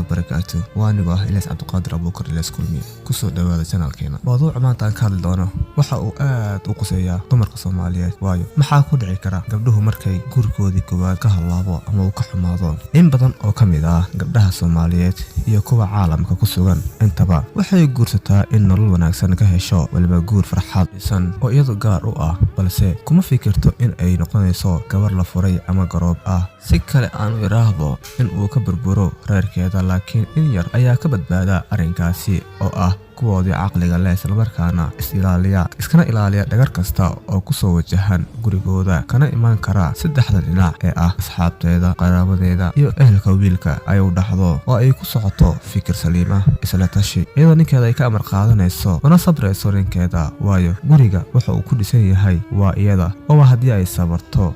Wabarakaatu. Waa anigoo ah Ilyas Cabdiqaadir Abuukar Ilyas Kulmiye. Kusoo dhowaada channelkeena. Mawduuca maanta aan ka hadli doono waxa uu aad u quseeyaa dumarka Soomaaliyeed. Waayo, maxaa ku dhici kara gabdhuhu markay guurkoodii koowaad ka hallaabo ama uu ka xumaado? In badan oo ka mid ah gabdhaha Soomaaliyeed iyo kuwa caalamka ku sugan intaba waxay guursataa in nolol wanaagsan ka hesho, waliba guur farxad dhisan oo iyadu gaar u ah, balse kuma fikirto in ay noqonayso gabar la furay ama garoob ah. Si kale aan u idhaahdo, in uu ka burburo reerkeeda. Laakiin in yar ayaa ka badbaada arrinkaasi oo ah kuwoodii caqliga leh, islamarkaana is ilaaliya, iskana ilaaliya dhagar kasta oo kusoo wajahan gurigooda, kana imaan kara saddexda dhinac ee ah asxaabteeda, qaraabadeeda iyo ehelka wiilka ay u dhaxdo, oo ay ku socoto fikir saliima, isla tashi, iyadoo ninkeeda ay ka amar qaadanayso una sabrayso ninkeeda. Waayo, guriga waxa uu ku dhisan yahay waa iyada oo haddii ay sabarto.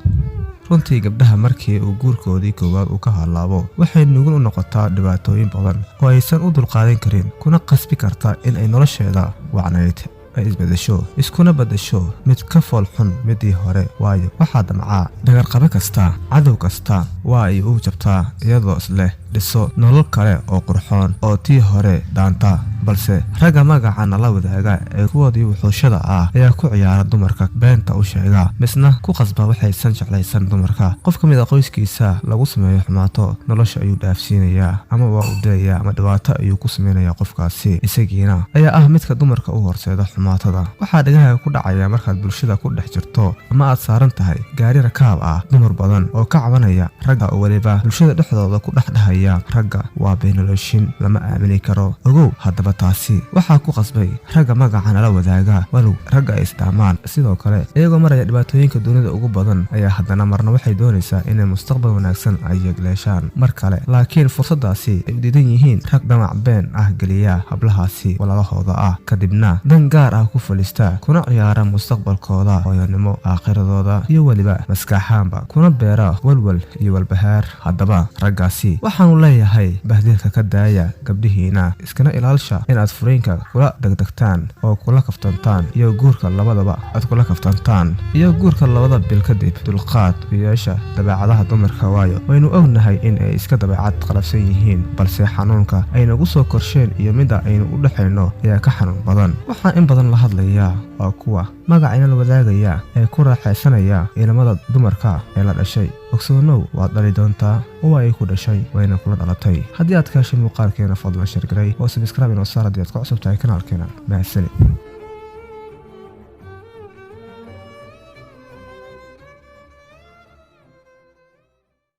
Runtii, gabdhaha markii uu guurkoodii koowaad uu ka hallaabo waxay nugul u noqotaa dhibaatooyin badan oo aysan u dulqaadan karin, kuna qasbi karta in ay nolosheeda wacnayd ay isbedesho, iskuna beddesho mid ka fool xun midii hore. Waayo, waxaa damcaa dhagarqabe kasta, cadow kasta waa ay u jabtaa iyadoo isleh dhiso nolol kale oo qurxoon oo tii hore daanta. Balse ragga magaca nala wadaaga ee kuwoodii wuxuushada ah ayaa ku ciyaara dumarka, beenta u sheega, misna ku qasba waxaysan jeclaysan dumarka. Qof ka mid a qoyskiisa lagu sameeyo xumaato, nolosha ayuu dhaafsiinayaa ama waa u dilayaa ama dhibaato ayuu ku samaynayaa qofkaasi. Isagiina ayaa ah midka dumarka u horseeda xumaatada. Waxaa dhagaha ku dhacaya markaad bulshada ku dhex jirto ama aad saaran tahay gaari rakaab ah dumar badan oo ka cabanaya ragga, oo weliba bulshada dhexdooda ku dhexdhahaya, "Ragga waa beenalooshin, lama aamini karo." Ogow haddaba, taasi waxaa ku qasbay ragga magaca nala wadaaga, walow ragga ay isdhaamaan. Sidoo kale, iyagoo maraya dhibaatooyinka dunida ugu badan ayaa haddana marna waxay doonaysaa inay mustaqbal wanaagsan ay yegleeshaan mar kale, laakiin fursadaasi ay u diidan yihiin rag damac been ah geliya hablahaasi walaalahooda ah, kadibna dan gaar ah ku falista, kuna ciyaara mustaqbalkooda hooyanimo, aakhiradooda iyo weliba maskaxaanba, kuna beera walwal iyo walbahaar. Haddaba raggaasi waxaanu leeyahay, bahdiilka ka daaya gabdhihiina, iskana ilaalsha inaad furiinka kula degdegtaan oo kula kaftantaan iyo guurka labadaba aad kula kaftantaan iyo guurka 2da bil kadib. Dulqaad u yeesha dabeecadaha dumarka, waayo waynu ognahay in ay iska dabeecad qalafsan yihiin, balse xanuunka ay nagu soo korsheen iyo midda aynu u dhexayno ayaa ka xanuun badan. Waxaan in badan la hadlayaa waa kuwa magacayna la wadaagaya ee ku raaxaysanaya ilamada dumarka ee la dhashay. Ogsoonow, waad dhali doontaa oo ay ku dhashay, wayna kula dhalatay. Haddii aad ka heshay muuqaalkeena, fadlan share garay oo subscribe inoo saar haddii aad ku cusub tahay kanaalkeena. Mahadsanid.